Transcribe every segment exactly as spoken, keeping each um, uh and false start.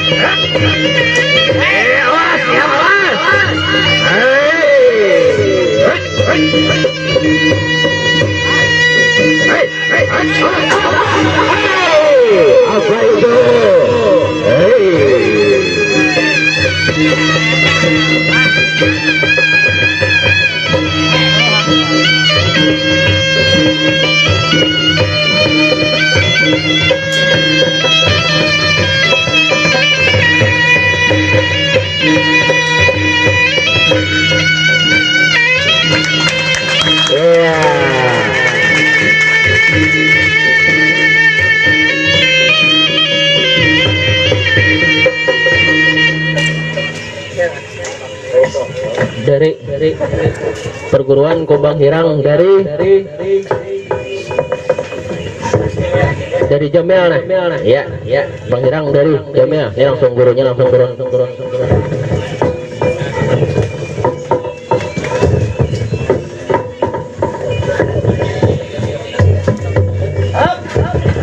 Eh, awas, ya, awas. Hei. Hei. Hei. Hei. Hei. Apa itu? Hei. Iya. Dari, dari perguruan Kumbang Hirang dari, dari Jamil nah. Iya, iya. Bang Hirang dari Jamil. Ini langsung gurunya, langsung turun, turun, turun.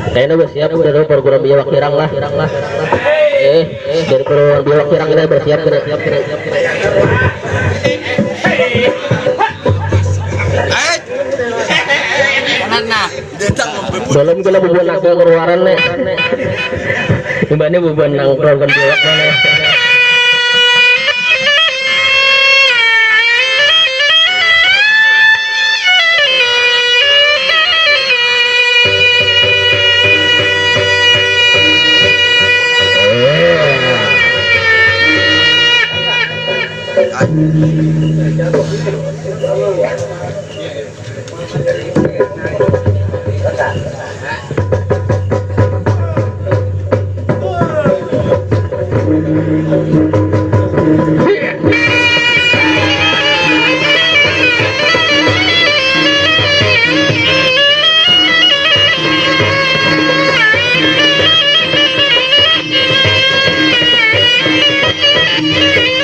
Kayaknya bersiap udah tahu program biawak hirang lah. Eh, eh, dari program biawak hirang kita bersiap kena. Nah, nah. Belum kena bubuhan naga keluaran nih. Imbahnya bubuhan nangkrong kan biawak mana.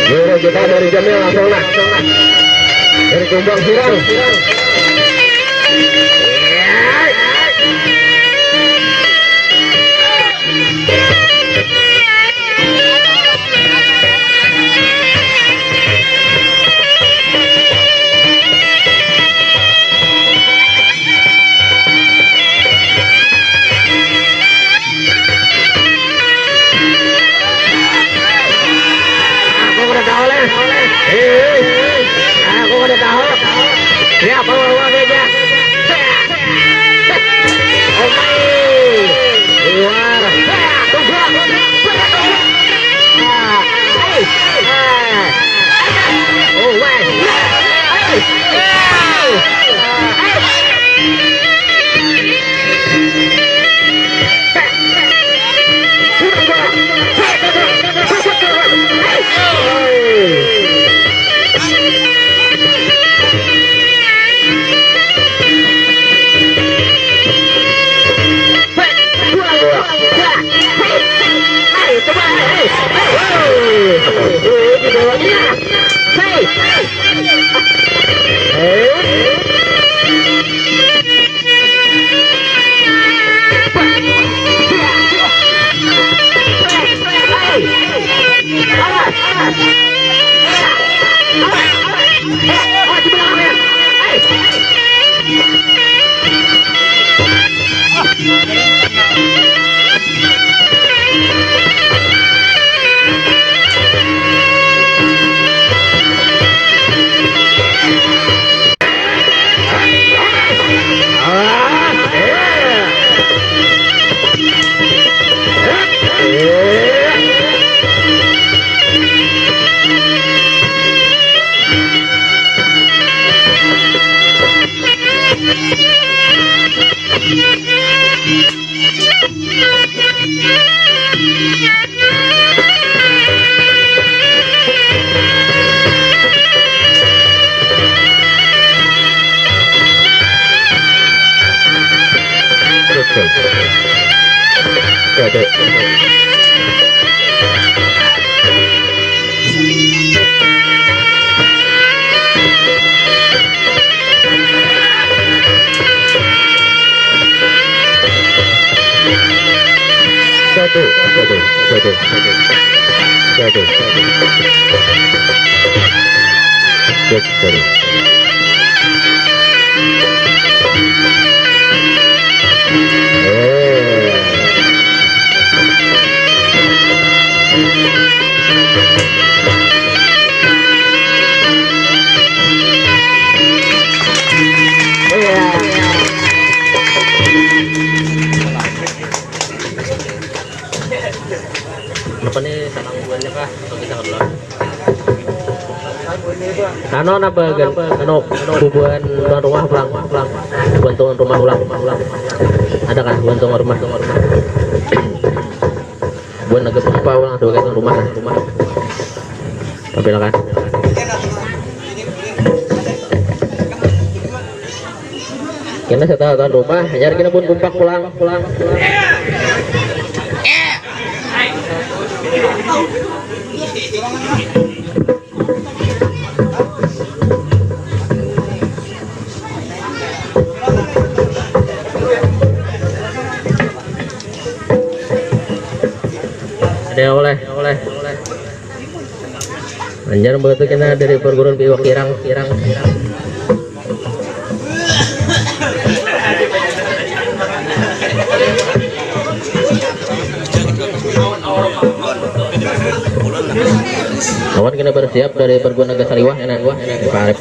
Guru kita dari Jamil langsung nah. Dari Kumbang Hirang. Aku kada tahu leh. Eh, aku kada tahu. Ya, bawa, bawa aja. Oh my. Luar. Oh my. Satu, satu, satu, satu, satu, satu. Cek, satu. Eh. Apa nih, sanang buannya kah? Atau kita keluar? Anu, napa, gan-, anu, bubuhan tuan rumah pulang, pulang. Bubuhan tuan rumah pulang, pulang. Ada kan bubuhan tuan rumah? Bubuhan Naga Puspa pulang sebagai tuan rumah, nah. Tampilakan. Kena satu tuan rumah, hanyar kena pun bumpak pulang, pulang, pulang. Ada oleh, oleh, oleh. Anjar, mbak tu kena dari perguruan piwak kirang, kirang, kirang. Lawan kena bersiap dari perguruan Naga Saliwah, enak, wah, enak, wah.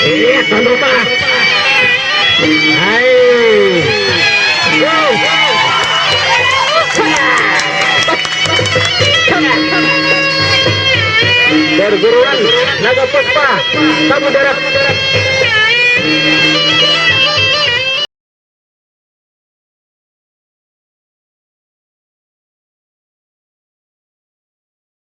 Iya, tuan rumah. Hai. Wow. Perguruan Naga Puspa, Samudera.